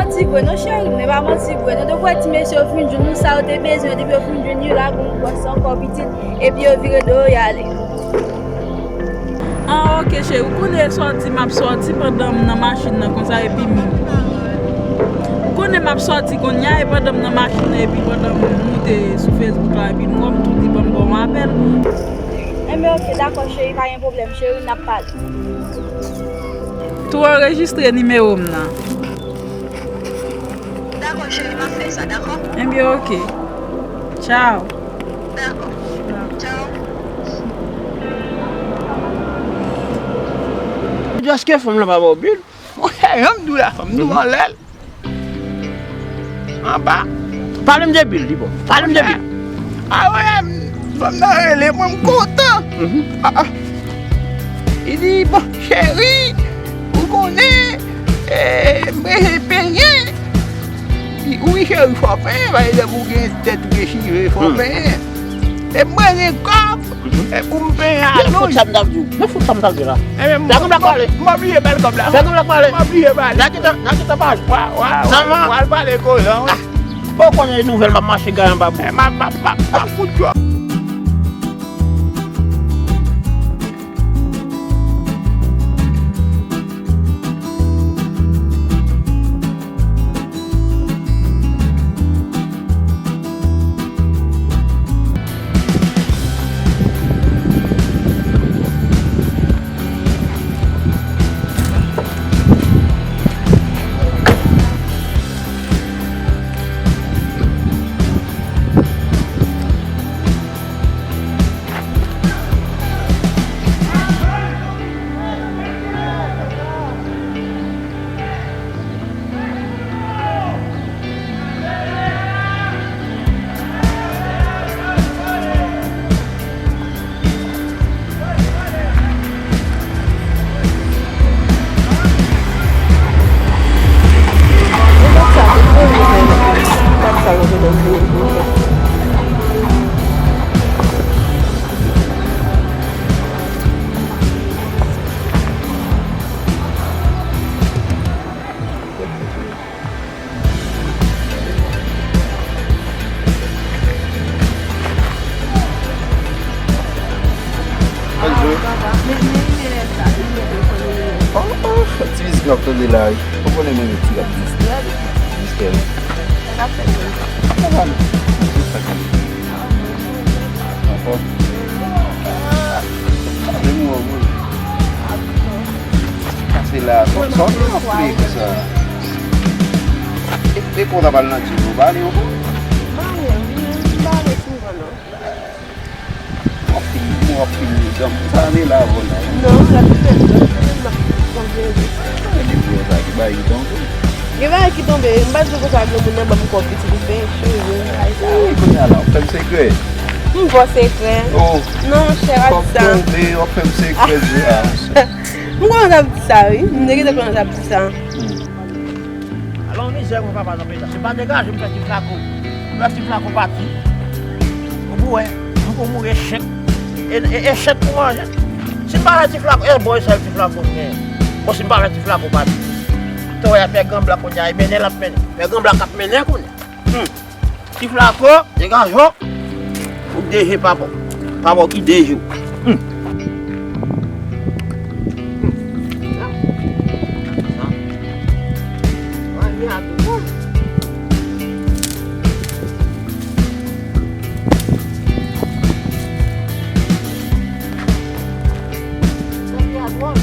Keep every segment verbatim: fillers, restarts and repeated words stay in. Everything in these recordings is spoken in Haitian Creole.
Manti vre non, cheri m, e pa manti vre non. Depi w wè ti mesye yo fin jwenn nou sa yo te bezwen, depi yo fin jwenn yo lage yon gwòs ankò pitit, epi yo vire do yo y ale. Ah, ok, cheri, ou konnen sòti m ap sòti pandan m nan machin nan konsa, epi m, ou konnen m ap sòti kounye a, e pandan m nan machin nan, epi pandan m moute sou Facebook la, epi m wè m tou di ban m ba w yon apèl. Enben, ok, dakò, cheri, pa gen pwoblèm, cheri, n ap pale. Tou anrejistre nimewo m nan. Dakò, cheri, m ap fè sa, dakò? Enben, ok. Tchao. Dakò. Tchao. Èske fanm lan pa ba w bil? Monchè, jan m di w la, fanm di w anlè l. Anba. Pale m de bil, li bon. Pale m de bil. Ah, wè, fanm nan rele mwen, m kontan. Ah, ah. Li di, bon, cheri, ou konnen, eh, m bezwen penyen. Li di, wi, cheri, fò w penyen, paske lè pou w gen tèt ou gen chive, fò w penyen. E m bezwen kòb, e pou m penyen alonj. Men fout sa m t ap di w. Men fout sa m t ap di w la. Fè konn blag pale. M oblije bal kòb la. Fè konn blag pale. M oblije bal. Nan ki tan, nan ki tan pale. Wa, wa, wa, wa, al pale kozan, wi. Ou konnen nouvèl m ap mache gay anba bouch. M ap, m ap, m ap, m ap fout djòb. Oh, oh, ti mizik m ap tande la wi. Ou konnen mwen gen ti rap distè. Distè wi. Sa k ap fèt menm? Sa va non. Jis sa k ap Anfòm? Menm ou an moun. Pase la, sòt, sòt anfle konsa. E, e konsa pral nan djim, ou bale ankò? Bale, wi, m bale souvan non. W ap fin, w ap fin, janm, sa ane la avè w la. Non, l ap fin, l ap fin, m ap kontinye. Depi sa ki bay, li tonbe. Gen bagay ki tonbe, m pa di konsa, granmoun nan ban m kòb pitit, li fè cheve, bagay sa yo. Wi, kounye a la, w ap fè m sekrè. M ba w sekrè. Oh. Non, monchè, pa di sa. Kòb tonbe, w ap fè m sekrè, di a, monchè. M konnen w t ap di sa, wi. M te gentan konnen w t ap di sa. Hmm. Alò, mizè, mwen, papa, nan peyi sa. Se pa degaje m fè ti flako. M fè ti flako pati. Ou pou wè, nou pou mouri echèk. E, e, echèk pou manje. Si m pa fè ti flako, e bò e sèl ti flako m genyen. Bon, si m pa fè ti flako pati. Tò, y ap fè gran blak kounye a, e mennen l ap mennen. Fè gran blak ap mennen kounye a. Hmm. Ti flako, degaje w. Ou deje papa w. Papa w ki deje w. Hmm. Hmm. Manje a tou bon. Manje a dwòl.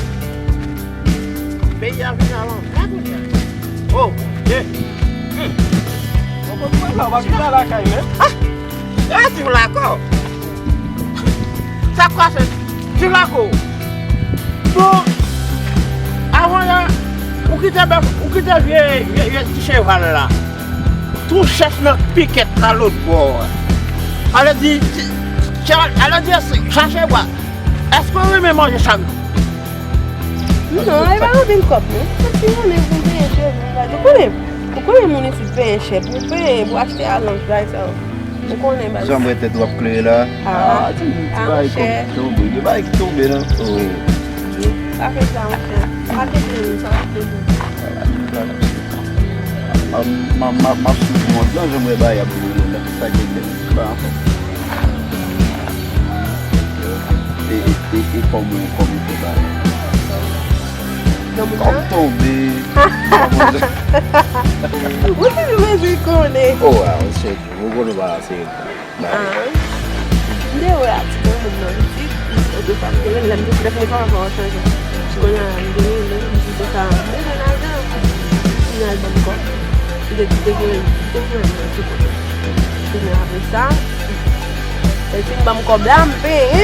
Peyi a vin alanvè kounye a. Oh, Bondye! Hmm. Bon, bon, bon, la, w ap vin lakay menm? Ah! Gade ti flako! Sa k pase? Ti flako! Bon, avan yè, ou kite bèf, ou kite vye, vye, vye ti cheval la. Tou chèch nan pikèt la lòt bò a. Ale di, ti, ti, ale di, chache bwa. Èske w renmen manje chak jou? Non, e pa anpil kòb, non. Sa ti monnen pou m penyen cheve m, baz. Ou konnen, ou konnen moun isit penyen chè, pou penyen, pou achte alonj, bagay sa yo. Ou konnen, baz. Jan m wè tèt w ap klere la. Ah, ti, ti bagay kòb ki tonbe, gen bagay ki tonbe, non. Oh, Bondye. Pa fè sa, monchè. Pa fè sa, pa fè sa. Ala nou pral. Ala nou pral. M, m, m, m ap swiv mòd lan, jan m wè bagay ap boule la, sa gen tèt ba anfòm. E, e, e, e kòman, kòman fè bagay? Kòm tonbe. Ou te bezwen konnen. Oh, ah, se, ou konnen bagay se. Ah. M te wè a ti granmoun nan pitit, otofa m te wè l, lè m te fè lè m te fè ankò an chanje. Kounye a m te wè l, m di se sa, m bezwen lajan. Kounye a l ban m kòb. M te di te voye, te voye m nan tout kote. Kounye a apre sa, lè l fin ban m kòb la, m peye,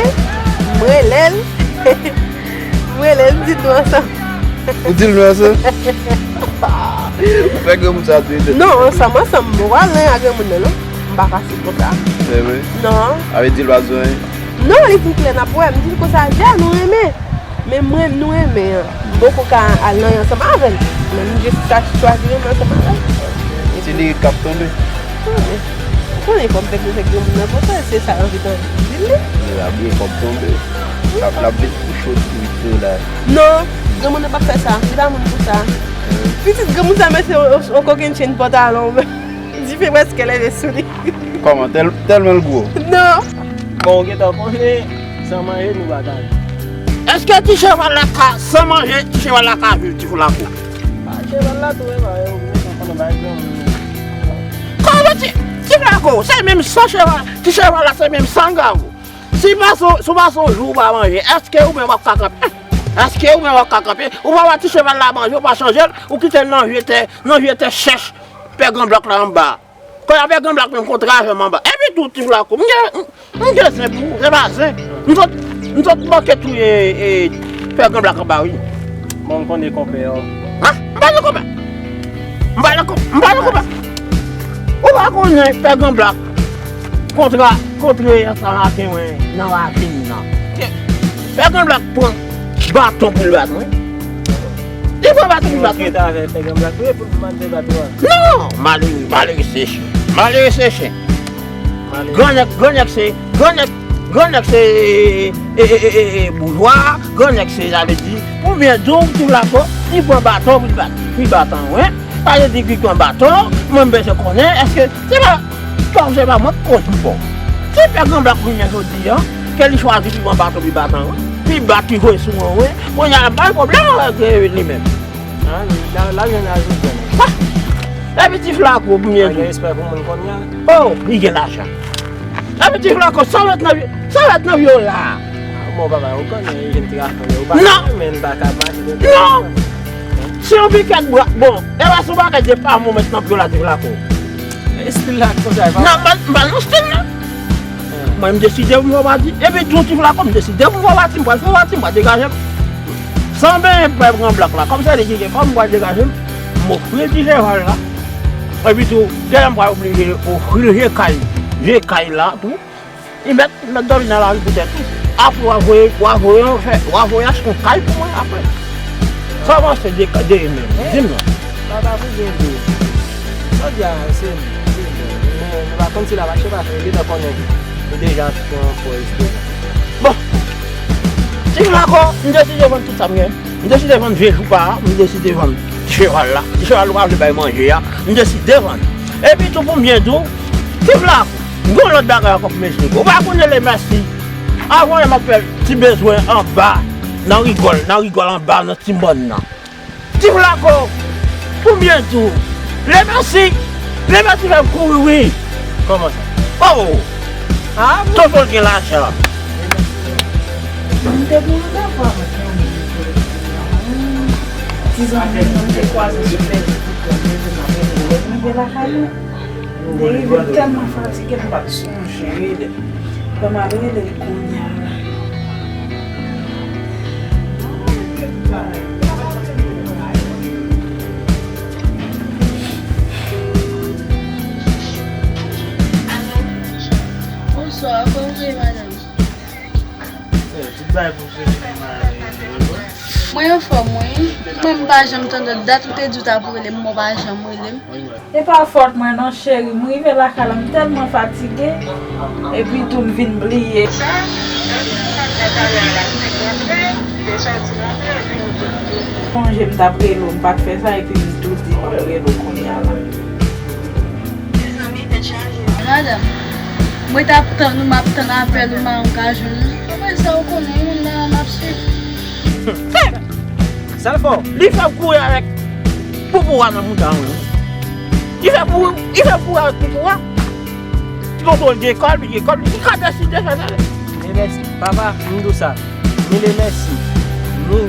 m rele l. M rele l, m di nou ansanm. Ou di l nou ansanm? Ou fè granmoun sa touye tèt. Non, ansanm, ansanm. M pa al nan a granmoun nan, non. M pa fasil konsa. Se vre? Non. Avè di l pa bezwen anyen? Non, li fin klè n ap wè. M di l konsa, Jè, nou renmen. Men mwen, nou renmen an. M poko ka al nan anyen ansanm avè l. Men m jis sa chwazi renmen ansanm avè l. Ti lirik k ap tonbe. Ou konnen fò m fè gwo fè granmoun nan konsa, se sa l anvi tan di l li. Li ap gen kòb tonbe. L ap, l ap vin kou cho tou vit tou la. Non, granmoun nan p ap fè sa. Li pa moun pou sa. Pitit granmoun sa mèt se yon, yon kokennchenn pantalon. Dife prèske leve sou li. Kòman? Tèl, tèlman l gwo? Non. Bon, ou gentan konnen, san manje, nou pa ka viv. Èske ti cheval la ka, san manje, ti cheval la ka viv, ti Flako? Ah, cheval la tou, e pa, e, ou gentan konnen bagay granmoun. Kòman ti, ti Flako, se menm san cheval, ti cheval la se menm san gawou. Si pase, si w pase yon jou ou pa manje, èske ou menm w ap ka kanpe? Èske ou menm w ap ka kanpe? Ou pa wè ti cheval la manje, ou pa chanje l, ou kite l nan vye tè, nan vye tè chèch pè Granblòk la anba. Kounye a pè Granblòk menm kontre avè m anba. Epi tou, ti Flako, m gen, m gen zen pou ou, se pa zen. M sot, m sot manke touye, e, pè Granblòk anba, wi. Bon, m konnen konpè, o. Ha? M pa nan konpè. M pa nan konpè. M pa nan konpè. Ou pa konnen pè Granblòk kontre, kontre ansanm ak mwen nan ravin nan. Pè Granblòk pran baton pou l bat mwen. Li pran baton pou l bat mwen. Ou rete avè pè Granblòk tou, e pou l mande bat ou a? Non! Malere, malere se chen. Malere se chen. Malere. Grannèg, grannèg se, grannèg, grannèg se, e, e, e, e, e, boujwa, grannèg se, sa vle di, pou byen di w, ti Flako, li pran baton pou l bat, pou l bat an, wi. Sa vle di ki pran baton, mwen m bezwen konnen, èske se pa, kòm se pa mwen k koz pou bon. Si pè Granblòk vini jodi a, ke li chwazi li pran baton li bat an, wi. Li bat li voye sou mwen, wi. Kounye a l ap bay pwoblèm avèk, e, li menm. Ah, la, la, jwenn la, jwenn. Ha! Epi ti Flako, pou mwen. Gen respè pou moun kounye a. Oh, li gen lajan. Epi ti Flako, sa w mèt nan vye, sa w mèt nan vye w la. Ah, bon, papa, ou konnen, jèn ti gason yo, ou pa renmen, pa ka mache de. Non! Si yon pikèt bra, bon, e pa sou bagay de pa moman nan pye w la, ti Flako. Estil la, konsa, e pa. Non, pa, pa nan estil la. Mwen, m deside pou m fè pati. Epi tou, ti Flako, m deside pou m fè pati. M pral fè pati, m pral degaje m. San benyen pè Granblòk la. Kòm se li ki gen kòb, m pral degaje m. M ofri l ti cheval la. Epi tou, genlè m pral oblije ofri l vye kay. Vye kay la, tou. Li mèt, li mèt dòmi nan lari poutèt li. Apre, w a voye, w a voye yon fè, w a voye achte yon kay pou mwen apre. Sa w panse de, de menm? Di m non. Papa pou gen de. Jodi a, se, se, men nou pa konn si l ap achte, paske li gentan konnen li deja pran pòz deja. Bon. Ti Flako, m deside vann tout sa m gen. M deside vann vye joupa a, m deside vann ti cheval la. Ti cheval ou pa vle bay manje a, m deside vann. Epi tou pou m byen di w, ti Flako, m gen yon lòt bagay ankò pou m esplike w. Ou pa konnen Lemèsi, avan yè m ap fè ti bezwen anba, nan rigòl, nan rigòl anba, nan ti mòn nan. Ti Flako, pou m byen di w, Lemèsi, Lemèsi fè m kouri, wi. Kòman sa? Oh! Ah, bon. Tonton l gen lajan. M te gen yon randevou avèk yon moun. Ti zanmi m nan, m te kwaze sou Facebook, m te di m ap rele l. Lè m rive lakay mwen, m te rive, m tèlman fatige, m pa t sonje. Ban m al rele l kounye a la. Alo. Bonswa, kòman w ye, madanm? Eh, tout bagay pou fini, madanm. Mwen anfòm, wi. Mwen, m pa janm tande w. Dat ou te di w t ap rele m, men w pa janm rele m. E pa fòt mwen non, cheri. M rive lakay la, m tèlman fatige. Epi tou, m vin bliye. Sonje m t ap rele w, m pa t fè sa, epi m tou di m ap rele w kounye a la. Madanm, mwen t ap tann ou, m ap tann apèl ou, m pa janm ka jwenn ou. Apre sa, ou konnen, yon moun nan m ap swiv. Sa l fè w? Li fè m kouri avèk poupou a nan mouda mwen. Li fè kouri, li fè m kouri avèk poupou a. Ti tonton l gen kòb, li gen kòb, li ka deside fè sa. Men mèsi, papa, m di w sa. Mil e mèsi. Ni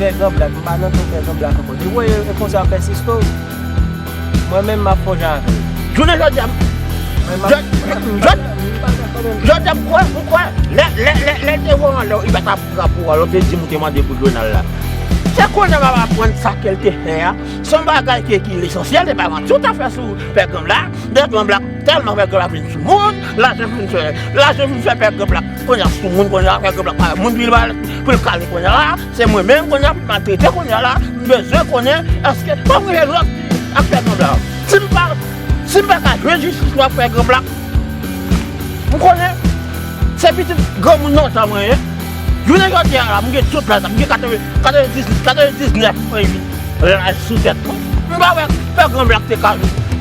Pè Gran Blak, m pa nan ton Pè Gran Blak ankò. Depi w wè e konsa w pèsiste w, mwen menm m ap fè yon jan avè w. Jounen jodi a, jodi a, m kwè, m kwè, lè, lè, lè, lè l te voye anlè w, li pa t ap pran pou w, lè w te di m ou te mande pou Jonal la. Se kounye a m ap aprann sa ke l te fè a. Se yon bagay ke ki lesansyèl, se pa manti w ta fè sou Pè Gran Blak. Pè Gran Blak tèlman fè Gran Blak vin sou moun, lajan vin fè, lajan vin fè Pè Gran Blak kounye a sou moun, kounye a Pè Gran Blak pa wè moun pou l, pou l kale kounye a la, se mwen menm kounye a pou l maltrete kounye a la, m bezwen konnen èske kòm gen lòt ki ak Pè Gran Blak. Si m pa, si m pa ka jwenn jistis mwen ak Pè Gran Blak, m konnen se pitit granmoun lontan mwen ye. Jounen jodi a la, m gen tout laj la, m gen katreven, katrevendiznèf, katrevendiznèf pwen uit laj sou tèt mwen. M pa wè Pè Gran Blak te ka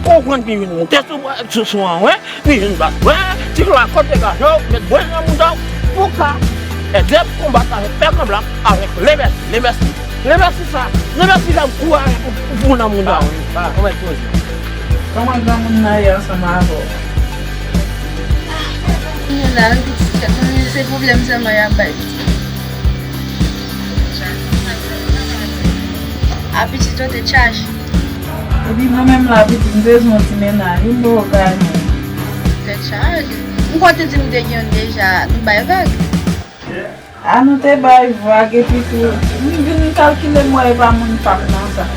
konprann ki vin monte sou, sou, sou an mwen, li vin bat mwen, ti fla kote gaje w, met bwè nan mouda w, pou ka ede m konbat avèk Pè Gran Blak, avèk Lemèsi, Lemèsi. Lemèsi sa, Lemèsi sa m kouri avèk pou, pou, pou nan mouda w. Pa, pa, pa, kòman l poze? Kòman granmoun nan ye ansanm avè w? Nou la, wi, pitit, se pwoblèm sèlman y ap bay, pitit. A, pitit, ou tèt chaje. Epi mwen menm la, pitit, m bezwen yon ti mennaj, wi, m poko ka jwenn. Tèt chaje. M kwè w te di m te gen youn deja, nou bay vag. A, nou te bay vag, epi tou, m vin kalkile, m wè e pa moun pa m nan sa.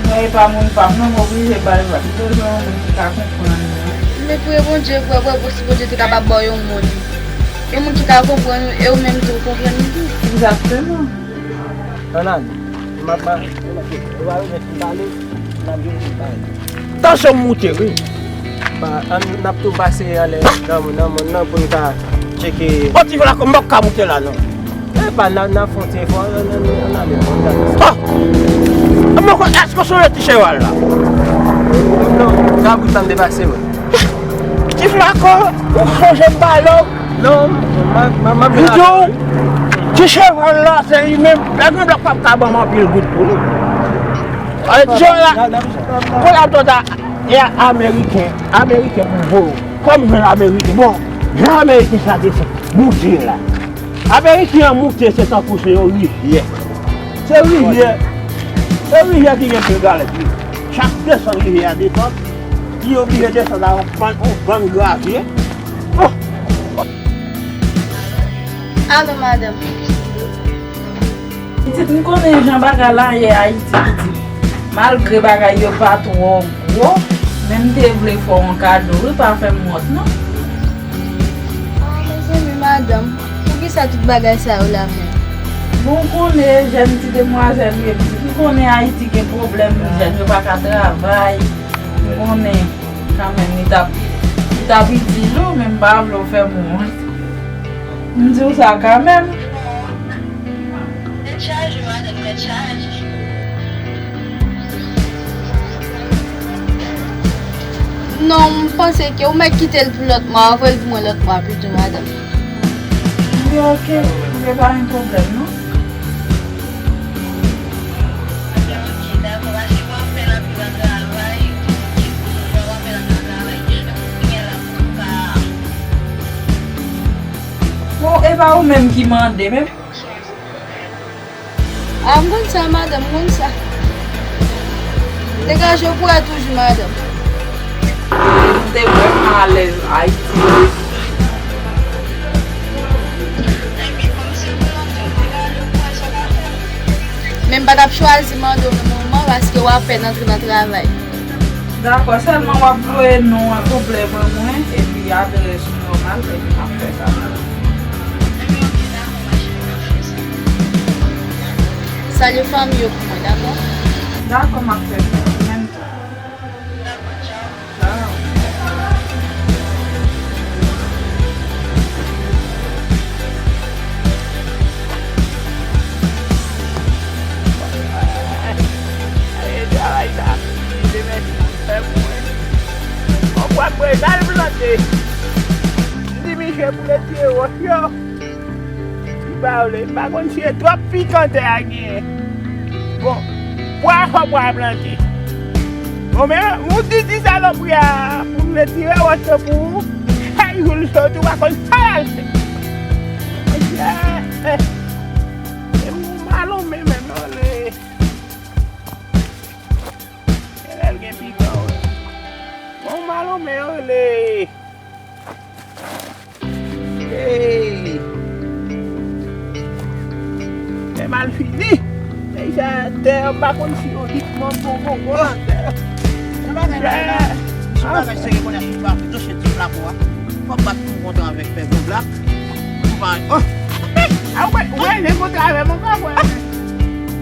M wè e pa moun pa m nan, m oblije bay vag. M bezwen yon moun ki ka konprann mwen. Men priye Bondye, pou wè, pou wè si Bondye te kapab ba w yon moun. Yon moun ki ka konprann ou, e ou menm tou ou konprann li tou. Egzakteman. Ann ale. M ap pale. Ou pa remèt m pale, m ap vin vin pale. Tansyon m moute, wi. Ba, ann, n ap tou pase anlè nan, nan, nan, nan pou n ka tcheke. O, ti flakon, m p ap ka moute la, non. E pa, n a, n a fè yon ti efò, ann, ann, ann ale, ann ale. O! Mwen konn, èske w sonje ti cheval la? Non, kabrit la m te pase, wi. Ti flakon, ou sonje m pale w? Non, m, m, m, m ap vin. M di w, ti cheval la, se li menm. Pè Gran Blak p ap ka ban m anpil goud pou li. Ale, ti cheval la, kounye a m ta, e ameriken, ameriken pou voye w. Kòm jwenn ameriken, bon, jan ameriken sa desann, moute la. Ameriken an moute, se tankou se yon rivyè. Se rivyè, se rivyè ki gen pil galèt, wi. Chak desann rivyè a desann, li oblije desann ak yon bann, yon bann gravye. Alo, madanm. Pitit, m konnen jan bagay la ye Ayiti, pitit. Malgre bagay yo pa twò gwo, men m te vle fè w yon kado, wi, pa fè m wont, non. Ah, mezanmi, madanm, poukisa tout bagay sa yo la menm? Bon, w konnen, jèn ti demwazèl ou ye, pitit. M konnen Ayiti gen pwoblèm, jèn yo pa ka travay. M konnen. Kanmenm, li t ap, li t ap itil ou, men m pa vle w fè m wont. M di w sa kanmenm. Tèt chaje, madanm, tèt chaje. Non, m panse ke ou mèt kite l pou lòt mwa, voye l pou mwen lòt mwa pito, madanm. Wi, oke, se pa yon pwoblèm, non. Bon, e pa ou menm ki mande, men. A, m konn sa, madanm, m konn sa. Degaje w pou wè toujou, madanm. M te vrèman alèz Ayiti. Men m pa t ap chwazi mande w nan moman paske w apèn antre nan travay. Dakò, sèlman w ap voye non an konplè ban mwen, epi adrès ou nòmal, epi m ap fè sa. Salye fanmi yo pou mwen, dakò? Dakò, m ap fè sa. Menm tou. Dakò, tchaw. Tchaw. Travay sa, li te mèsi. Wòch yo, m pa vle, m pa konn si e twòp pikan tè a genyen. Bon, pwa fò pwa plante. Bon, men ou di ti salopri a pou m retire wòch yo pou ou. Chak jou l sot ou pa konn sa l al fè. Monchè, e m malonmen menm, ale. Genlè l gen pikan, wi. Bon, malonmen yo rele. Hey! Fè mal fini. Nèg sa tè, m pa konn si yo li pran bon, bon, bon, tè. Sa bagay la, la. Sa bagay serye konn ap sou dosye ti Flako a. Fò m bat pou kontan avèk Pè Gran Blak. Ou pa, oh! A, ou pa, ou pa gen kontra avè m ankò, frè.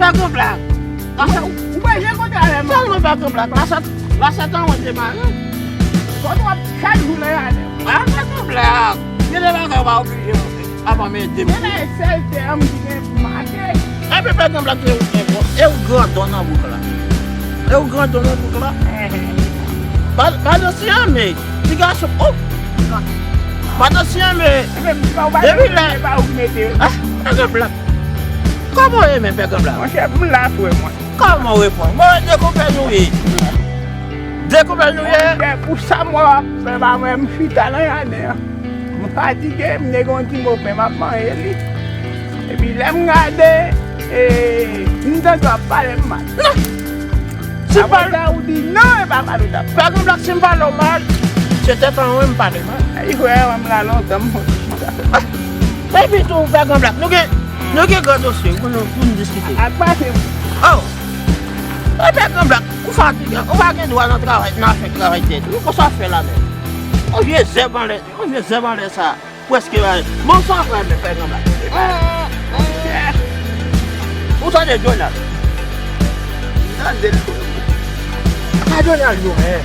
Pè Gran Blak. Ou pa, ou pa gen kontra avè m ankò. Sa nou fè Gran Blak? La sèt, la sèt an mwen te mare. Kòm w ap chak jou nan jaden. A, Pè Gran Blak. Gen de bagay w pa oblije montre. Apa m ede m. Men la e sèl tè an m ki gen pou mache. Epi Pè Gran Blak, e ou, e ou grandon nan bouk la. E ou grandon nan bouk la. Pa, pa nan siyanme. Ti gason, oh! Madan siyanme. Depi lè. Ah, Pè Gran Blak. Kòman w ye menm, Pè Gran Blak? Monchè, m la, frè mwen. Kòman w reponn? Bon, de konpè nou ye. De konpè nou ye. Monchè, pou sa m wè w ap fè ba mwen, m chita nan jaden an. M fatige, m te gen yon ti mo pen, m ap manje li. Epi lè m gade, e, m tande w ap pale m mal. Non! Si pa sa ou di non, e pa mal ou t ap. Pè Gran Blak, si m pale w mal, se tèt an wen m pale mal. Ay, frè, m la lontan, m fè ti chita. Epi tou, Pè Gran Blak, nou gen, nou gen gran dosye pou nou, pou nou diskite. Ak pase. Oh! E Pè Gran Blak, ou fatige, ou pa gen dwa nan travay, nan afè travay tèt ou. Konsa w ap fè la menm. Yon vye zèb anlè, yon vye zèb anlè sa. Prèske, bon, sa frè m fè nan la. Ou tande Jonal? Tande l. Pa Jonal nou, hein.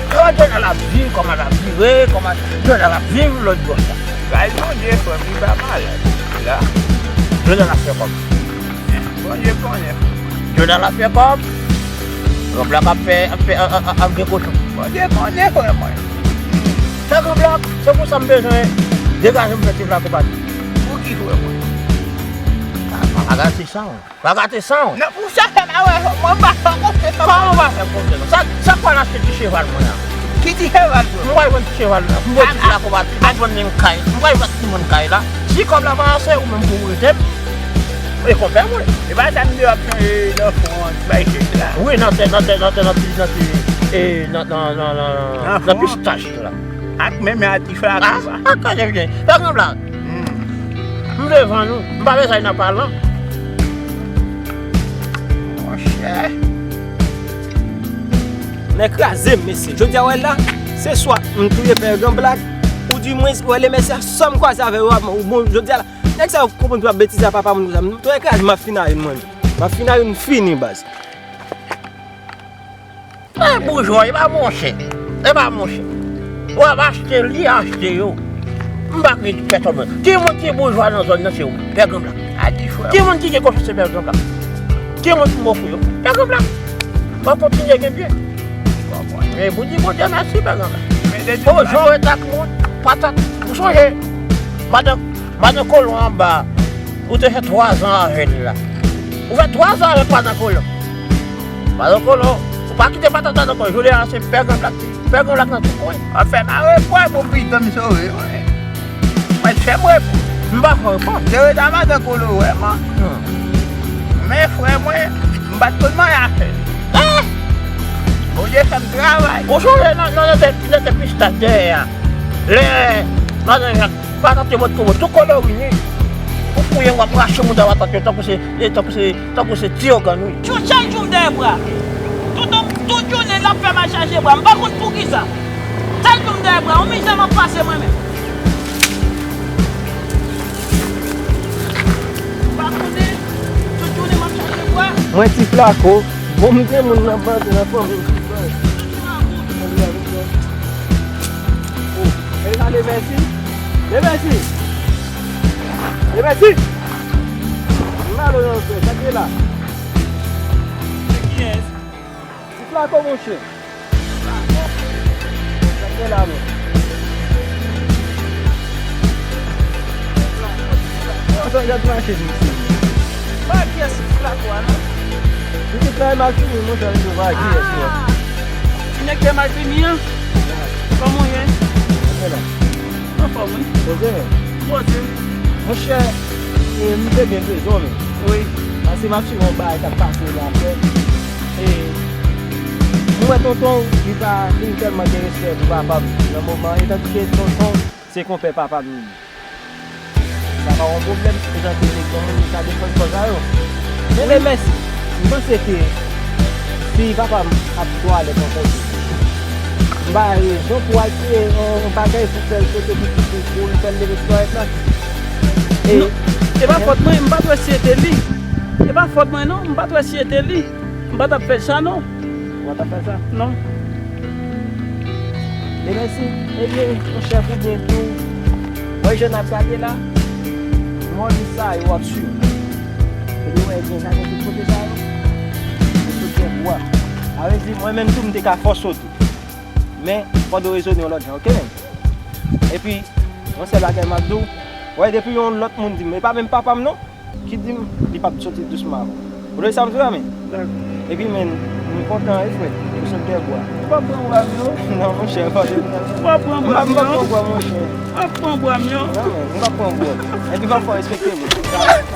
Kòman Jonal ap viv, kòman l ap vire, kòman Jonal ap viv lòt bò sa. Bay Bondye, frè m, li pa malad. La. Jonal ap fè kòb. Bondye konnen. Jonal ap fè kòb. Gran Blak ap fè, ap fè, ap, ap, ap gen kochon. Bondye konnen, frè mwen. Fè Gran Blak, se pou sa m bezwen degaje m fè ti Flako pati. Pou ki, frè mwen? Pa, pa gate san w. Pa gate san w. Non, pou sa fè m a wè, mwen m pa fè konfyans. Kòman w pa fè konfyans? Sa, sa k pral achte ti cheval mwen an? Ki ti cheval, frè? M pral vann ti cheval la. M pral ti Flako pati. M pral vann menm kay. M pral vann ti moun kay la. Si kòb la pa ase, ou menm pou w rete m. E konpè mwen. E pa sa m di w ap chanje nan fon an, bay chèch la. Wi, nan tè, nan tè, nan tè, nan ti, nan ti, e, nan, nan, nan, nan, nan pistach la. Ak menm a ti Flako a. Ah, ah, kòlè byen. Pè Gran Blak. Hmm. M devan nou. M pa bezwen nan palan. Monchè. Nèg kraze m, mesye. Jodi a, w wè la, se swa m touye Pè Gran Blak, ou di mwens, w wè, lè mesye a, sa m kwaze avè yo, bon, jodi a la, nèg sa yo konprann pou y ap betize a papa moun konsa. M tou ekraze, m ap fin a youn mwen. M ap fin a youn fini, baz. E boujwa, e pa monchè. E pa monchè. W ap achte, li achte yo. M pa kite pèsonn mwen. Ki moun ki boujwa nan zòn nan, se ou, Pè Gran Blak. A di frè. Ki moun ki gen konfyans, se Pè Gran Blak. Ki moun ki ofri yo? Pè Gran Blak. W ap kontinye gen byen. Men pou di Bondye mèsi, Pè Gran Blak. O, jan w ret ak moun, patat. Ou sonje, madan, madan Kolon anba, ou te fè twazan avè l la. Ou fè twazan avèk madan Kolon. Madan Kolon, ou pa kite patat madan Kolon. Jodi a, se Pè Gran Blak. Pè Gran Blak nan tout kwen. W ap fè mare pwa pou pitit mwen sove, wi. Mwen fè mwen. M pa fè w pwa. Se reta madan Kolon, vrèman. Hmm. Men frè mwen, m pa t konn manyen afè. Ah! Bondye fè m travay. Ou sonje nan, nan, nan, nan, nan pistach dèyè a. Lè madan Jacques, patat yo bòt kobo, tout kolorini. Ou fouye, w ap rache mouda patat yo, tankou se, e, tankou se, tankou se ti ogàn, wi. Chak jou m dèyè bra. Tout, tout jounen, l ap fè m al chache bra. M pa konn poukisa. Chak jou m dèyè bra. Yon mizè m ap pase mwen menm. M pa konnen. Tout jounen, m ap chache bra. Mwen ti Flako. Bon, m gen moun nan bandi nan fanmi m. Oh, e sa Lemèsi? Lemèsi! Lemèsi! M malo nan frè, sa ki la? Se kiyès? Ti Flako, monchè. Sa ki la, men? Sa jan tou mache vin isit. Pa kiyès flatwa non. Pitit la e mal fini, monchè, li tou pa kiyès non. Ah! Ti nèg te mal fini an? Kòman w ye? Anfòm la. Anfòm, wi. Poze men. Poze. Monchè, e, m te gen bezwen men. Wi. Paske m ap swiv yon bagay k ap pase la, frè. E, mwen wè tonton, li pa, li tèlman gen respè pou papa m nan moman, etandike tonton, se konpè papa m li ye. Sa pa yon pwoblèm, se jan ke nèg nan moun ka defann kòz a yo. Men Wi. Lè mèsi, m panse ke si papa m ap twalèt yon kote, m ba rezon pou al tiye yon, yon bagay pou fè l sote pou, pou, pou l fè l leve sou twalèt la. E Non, e pa fòt mwen, m pa t wè si e te li. E pa fòt mwen non, m pa t wè si e te li. M pa t ap fè sa non. Ou pa t ap fè sa? Non. E mèsi. Ebyen, monchè, pou byen di w, wè jan n ap gade la, mòd sa yo ap swiv. Ebyen, wè, gen sa gen tout kote sa yo. Yo sot gen bwa. Sa vle di, mwen menm tou, m te ka fè w sote. Men, fò w rezone yon lòt jan, oke, men? Epi, yon sèl bagay m ap di w, wè, depi yon lòt moun di m, e pa menm papa m non, ki di m li p ap soti dousman avè w. Ou tande sa m di w la, men? Dakò. Epi, men, m kontan, wi, frè, ou sot dèyè bwa. Ou p ap pran bwa m, non? Non, monchè, pa de pran. Ou p ap pran bwa m, non? M p ap pran bwa, monchè. Ou p ap pran bwa m, non? Non, men, m p ap pran bwa. Epi, m ap fè w respekte m.